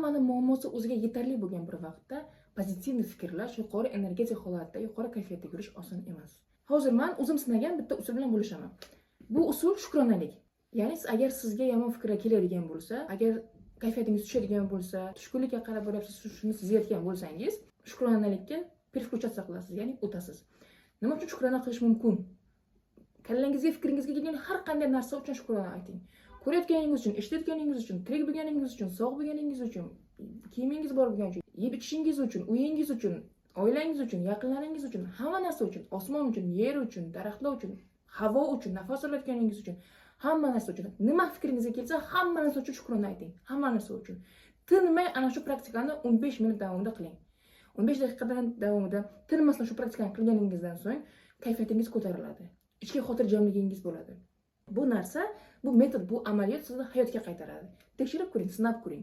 Hammani muammosi o'ziga yetarli bo'lgan bir vaqtda позитивный fikrlash, yuqori energetik holatda, yuqori kayfiyatda yurish oson emas. Hozir man o'zim sinagan bitta usul bilan bo'lishaman. Bu usul shukronalik. Ya'ni agar sizga yomon fikrlar keladigan bo'lsa, agar kayfiyatingiz tushadigan bo'lsa, tushkunlikka qarab boryapsiz, shuni sezayotgan bo'lsangiz, shukronalikka переключаться qilasiz, ya'ni o'tasiz. Nima uchun shukrona qilish mumkin? Kallangizga, fikringizga kelgan har qanday narsa uchun shukrona ayting. Ko'rayotganingiz uchun, eshitayotganingiz uchun, tirik bo'lganingiz uchun, sog' bo'lganingiz uchun, kiyimingiz bor bo'lgani uchun, yeb ichishingiz uchun, uyingiz uchun, oilangiz uchun, yaqinlaringiz uchun, hamma narsa uchun, osmon uchun, yer uchun, daraxtlar uchun, havo uchun, nafas olayotganingiz uchun, hamma narsa uchun. Nima fikringizga kelsa, hamma narsa uchun shukrona ayting. Hamma narsa uchun. Tinmay ana shu praktikani 15 minut davomida qiling. 15 daqiqadan davomida tinmasdan shu praktikani qilganingizdan so'ng kayfiyatingiz ko'tariladi. Ichki xotirjamligingiz bo'ladi. Bu narsa, bu metod, bu amaliyot sizni hayotga qaytaradi. Tekshirib ko'ring, sinab ko'ring.